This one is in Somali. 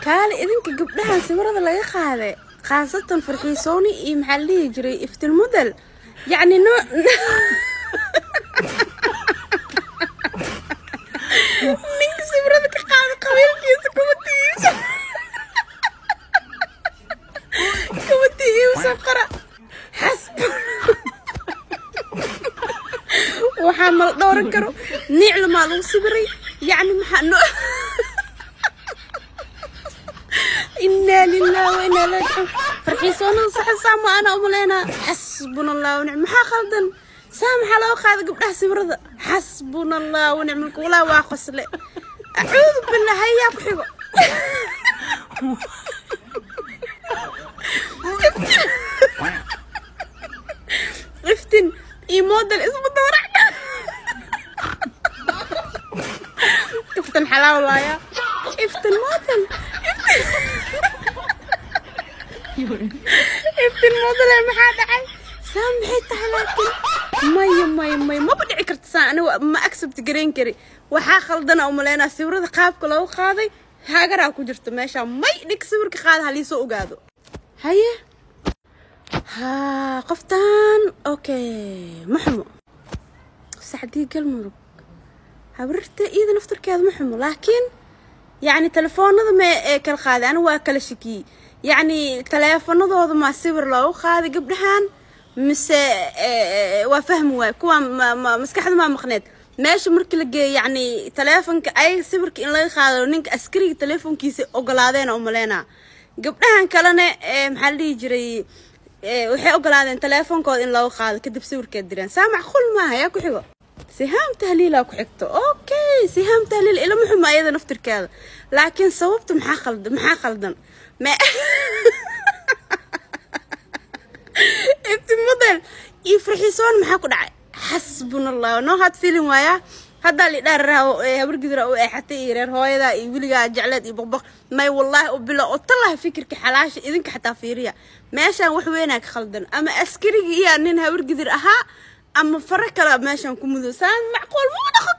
Kaale idinka gabdhahan sawirada laga qaaday, khaasatan Farxiisooni iyo maxaa la dhihi jiray Iftin Model, yacni no ninka sawirada ka qaada qabiilkiisa kumatigiisa kumatigiisa qora xasbu waxaa mala dhowran karo niiclamaa lagu sawiray. Yacni maxaa no inaa lillahi wa inaa ilaihi raajicuun. Farxiisoonada saxa saa ma ana umaleynaa. Xasbuna allah wa nicm. Maxaa khaldan? Saa maxaa loo qaaday gabdhaha sawirada? Xasbuna allah wa nicmal wakiil. Waa qosle, acuudu billah. Hayaa ku xigo Iftin iyo Model isma doorac. Iftin xalaal waaya. Iftin Model, Iftin Model, maxaa dhacay? Saa maxay tahay? Laakiin maya maya maya, maba dhici karta saa. Aniga ma accept gareyn kari. Waxaa khaldana umaleynaa sawirada qaabka loogu qaaday haagaraa ku jirta meesha. May dhig sawirka qaada haliisoo ogaado. Haye haa, qoftan okay ma xumo. Sacdii Galmudug habrirta iyada naftarkeeda ma xumo, laakiin yacni telefoonada ma ee kala qaaday aniga waa kala shakiyey. Yacni taleefanadooda ma sawir loogu qaaday gabdhahan mise waa fahmi waay kuwa maskaxda maa maqneed meesha markii la geeyay. Yacni taleefonka ayaga sawirka in laga qaado ninka askariga taleefonkiisa ogolaadeena umaleynaa. Gabdhahan kalena maxaa la dhihi jiray, waxay ogolaadeen taleefonkooda in looga qaado, kadib sawirkeed direen. Saa macquul maaha. Yaa ku xigo? Sihaam Tahliilaa ku xigto. Okay, Sihaam Tahliil ilama xuma ayada naftirkeeda, laakiin sababta maxaa khaldan? Maxaa khaldan? Ma Ifti Model iyo Farxiisoon maxaa ku dhacay? Xasbuna allah, no hard feeling waaya. Haddaa lidhaar habar gidra u eexatay iyo reer hooyada iyo weligaa jecleed iyo boqboq. May wallaahi u bilo oo tallaha fikirka xalaasha idinka xataa fiiriya. Meeshaan wax weynaa ka khaldan, ama askarigii iyaa nin habar gidir ahaa ama faro kale meeshaan ku mudo. Saan macquul ma dhaqo